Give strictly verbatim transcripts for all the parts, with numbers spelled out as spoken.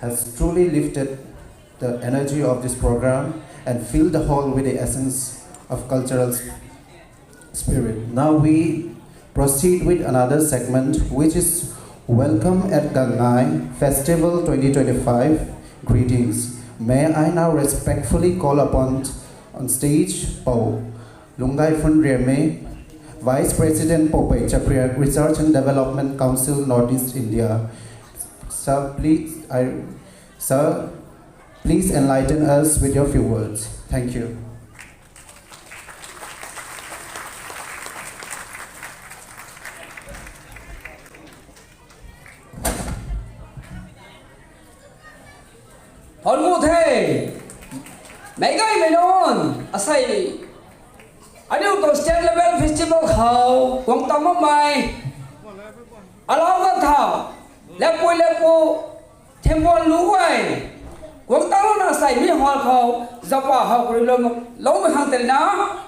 has truly lifted the energy of this program and filled the hall with the essence of cultural spirit. Now we proceed with another segment, which is Welcome at Gangngai Festival twenty twenty-five greetings. May I now respectfully call upon on stage Pou Lungaiphun Riame, Vice President Poupei Chapriak Research and Development Council Northeast India. Sir, please, I, sir, please enlighten us with your few words. Thank you. Thunc ku the. Meic gaymei nunc, asei aniu tuang state level festival khou guang tang makmei, alau kan tha, lepui lepu, thembuan lu e. Guang tang na asei mi hall khou, zapa hou kuri lou, loumei khang tei na,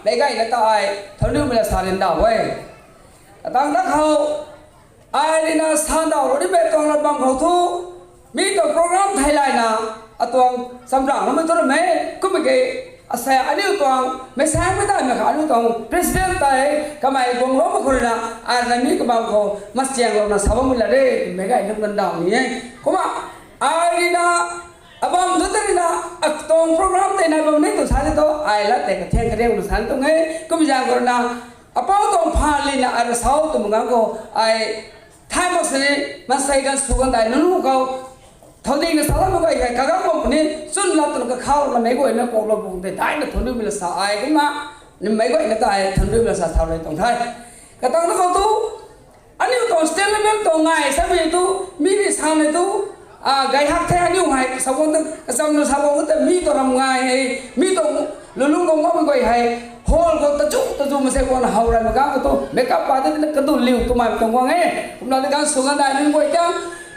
meic gayna ta ai thunc riumei la sa rin da e. Katang na khou, ai rina sandau rui ni be tuang lat bam khou thu, mi tuang program thei layna, atuang chamrang na mei tu ra me, kummei ke, asei aniu tuang, mei sang mei dai mei kha aniu tuang president tei, kamei guang lou ma khou rina, ai na mi kabam khou, mas chiang louna sa bammei la re, meic gay nunc ban dau ni e. Kumna, ai rina, abam tu tei rina, atuang program tei na bam ni tu sa ni tu, ai la tei kathiang kariang na sa ni tu e, kum zaeng khou rina, apou tuang phan lina ai ra sau twmei ganv khou, ai thay mak sini, maansei ganv sw ganv dai nunc khou, thau ding na sa lam mak gay hei, kagang bam puni, chwn lat twna kakhau la meic guayna kok la bung tei, daina thunc riumei la sa ai kumna, meic guayna ta ai thunc riumei la sa thau rei tuang the. Katang na khou tu, aniu tuang state level tuang ngai samei tu, mi ni sa ni tu, gay hak the aniu hei, sa guang ta, kacham na sa guang ta, mi tuang ram ngai hei, mi tuang lulung guang guangmei guay hei, hall khou tachu, tachu masei guang na how rai ma ganv khou tu, makeup pa tei na kadu liu twmei tuang guang e, kumna tei ganv sw ganv dai nunc guay tang,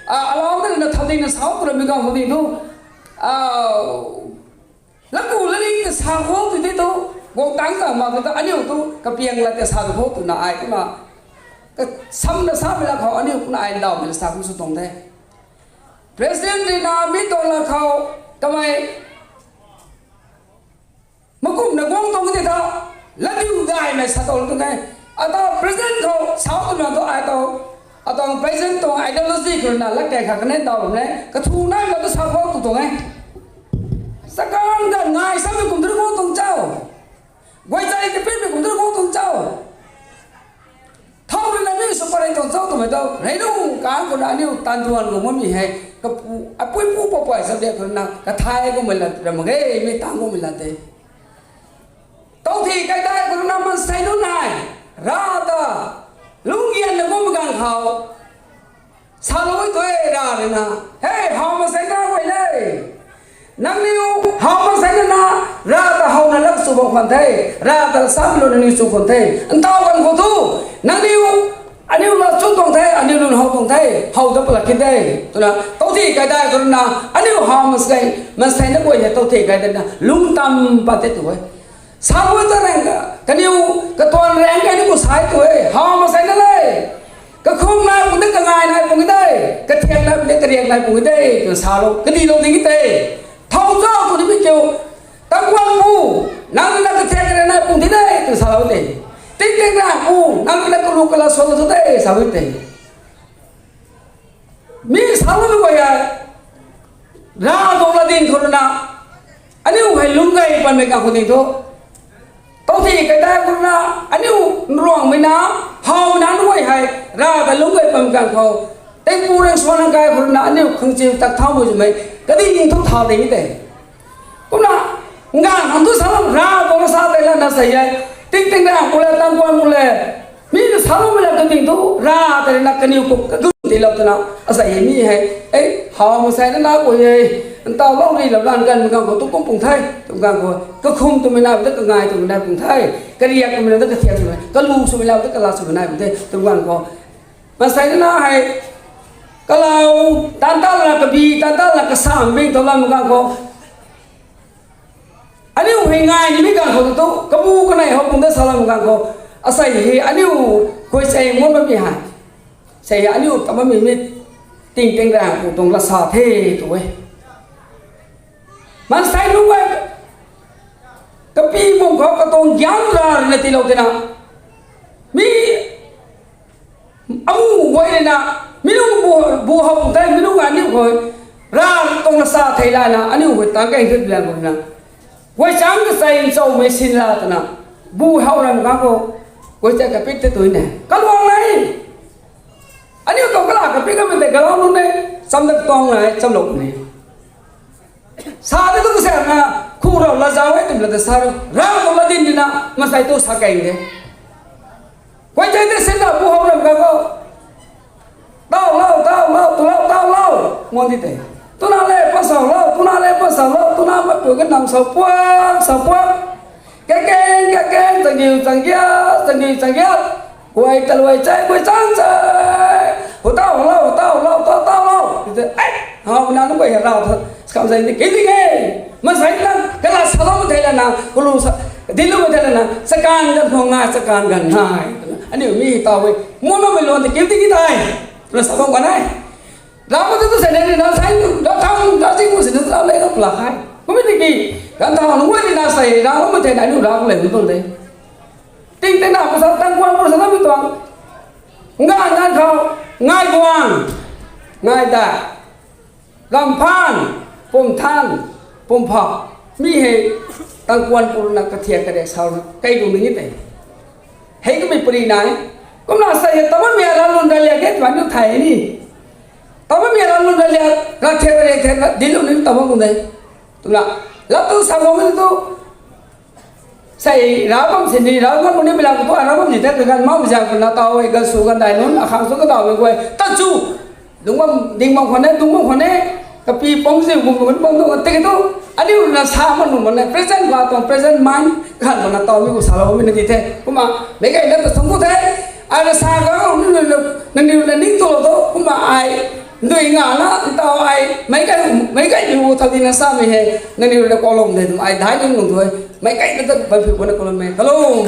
alau tei na thau ding na sau twna mi ganv khou ding tu, laku lari ta sa khou tu tei tu, guang tang ta mak tu aniu tu, kapiang la tei sa tu khou twna ai kumna, kasam na samei la khou aniu kumna ai ndawmei la sa kum sw tuang the. President rina mi tuang la khou, kamei, makumna guang tuang tei ta, ladiu daimei sa tuang tu e. Ata president khou, sau twna tu ai tu, atuang president tuang ideology khou rina, lat kei kha kane daw ne, kathu nai la tu sa khou tu tuang e. Sakang ta ngai samei kum tu guang tuang chau. Guay chai kapinmei kum tu guang tuang chau. Thau rui na mi sw parei tuang chau twmei tu, rei nunc kan khou na aniu tanduan guang bammei hei, kapu, apui pu papuai sa de khou na, kathai guangmei lat ra mak ge, mi tang guangmei lat de. Tau thi kai dai khou na maansei nunc nai, ra ta, lungcgyan na guangmei ganv khou, salou tu e ra rui na, he, how maansei na guay le. Nangniw how maansei na na, ra ta howna lak sw bam khwan the, ra ta samei lou nangniw sw khwan the. Ntaw ganv khou thu, nangniw, aniu la chu tuang the, aniu lun how tuang the, how ta pala khin de. Twna, tau thi kai dai khou na, aniu how maansei, maansei na guay hei tau thi kai dai na, lungc tam pat te tu e. Sa guay ta rang, kaniw, katuan rang kaniw khou sa e tu e, how maansei na le. Kakhum nai pung de, kangai nai pung de, kathiak nai pung de, kariak nai pung de, twna salou, kadilou ding tei. Thau zau tu ni mi kiu, tangkuan pu, nang na kathiak kariak nai pung di de, twna salou de. Tingting ra pu, nang na kalu kala sw tu de, sa e te. Mi saloumei guay hei, ra tuang lat ding khou rui na, aniu hei lungc gay panmei ganv khou ding thu, tau thi kai dai khou rui na, aniu nruangmei na, howmei na nunc guay hei, ra ta lungc gay panmei ganv khou, tingpu rang swan nang kai khou rui na, aniu khang chiu tak thaumei swmei, kading thu thau ding tei. Kumna, nganv khang tu salou, ra tuang sa tei lana sa e, tingting ra pu le, tangkuan pu le, mi na saloumei la kading thu, ra tei na kaniw khou kagun tiilou twna, asei hei mi hei, e, how maansei na na guay e, ntaw lou ri lou lan ganv ganv khou tu kum pung the, tu ganv khou, kakhum twmei nai pung the, kangai twmei nai pung the, kariak twmei nai pung the, kathiak twmei, kalu swmei nai pung the, kala swmei nai pung the, tu ganv khou. Maansei na na hei, kalau, tantal na kabi, tantal na kasam bing tau lam ganv khou. Aniu hei ngai nimei ganv khou tu, kabu kanei how pung de sa lam ganv khou. Asei hei aniu, khuay sei ngam bammei hei. Sei aniu ta bammei mi, tingting ra pu tuang la sa the tu e. Maansei nunc guay, kapi bum khou katuang gyan ra rui na tiilou tina, mi amu guay rui na, mi nunc bu, bu how tei, mi nunc aniu khou, ra tuang na sa thei la na, aniu khou tang kei thut bian kumna. Guay chang ka chei nchumei sin la twna, bu how ram khang khou, guay chang kapit te tui ne. Kaluang nei. Aniu tuang kala kapit kamei tei galau nunc ne, cham dat tuang nai, chamlou ne. Sa de tu se na, khu rau la zau e twmei la de sa rau, rau tu la din di na, maansei tu sa kei de. Guay chang te sin la bu how ram khang khou, tau lou, tau lou, tu lou, tau lou, muan di tei. Tuna le pa sau lou, tuna le pa sau lou, tuna ma piu ka nam sau puak, sau puak. Kakeng, kakeng, changgiu, changgiat, changgiu, changgiat. Guay taluai chei, guay chang chei. Hu tau, hu lou, hu tau, hu lou, tau, tau lou. Ti te, ei, hau na nunc guay hei rau tho. Skam zai ti ki di e. Maansei na, kala sa lou thei la na, kulu sa, di lou thei la na, chakan gan hou ngai, chakan gan nai. Aniu mi tau e. Muan loumei luan ti ki di ki tei. Na sa bam kan e. Rau ma tu tu sei ne ni na sai tu, rau thang, rau ching mu sei na rau le rau pla khai. Kumna tiki, ganv thau nunc guay ni na sei, rau ma thei na aniu rau le tu de. Ting tei na ko sa tang kuan ko sa na mi tuang. Ngai ngai khou, ngai guang, ngai da. Gamphan, pumthan, pumphau. Mi hei, tang kuan pu na kathiak kare sau na, kei gu ni tei. Hei kumei pari nai. Kumna sei hei, tabam mia ralun raliak e twna niu thay ni. Tabam mia ralun raliak, rathiak raliak the, dilu ni tabam kum de. Twna, latu sa bam tu. Sei ra bam sini, ra bam ni mila tu, ra bam ni the, kagan mau zang twna tau e, gan su gan dai nunc, akhang su gan dau e guay. Tachu, dung bam, ding bam khwan e, dung bam khwan e. Kapi pong si, bum bam bam tu, tiki tu. Aniu na sa man nu man e, present ba tuang, present mind, khan twna tau mi ku sa lou mi na ti the. Kumna, meic gayna ta sung ku the. Ai na sa ga, nangniw na ning tu lou tu, kumna ai, ndui nga na, ntau ai, meic gay, meic gay mi wu thau di na samei hei, nangniw na kolom de, ai dai ning nung tu e, meic gayna ta ban phiu ko na kolom e, kalum.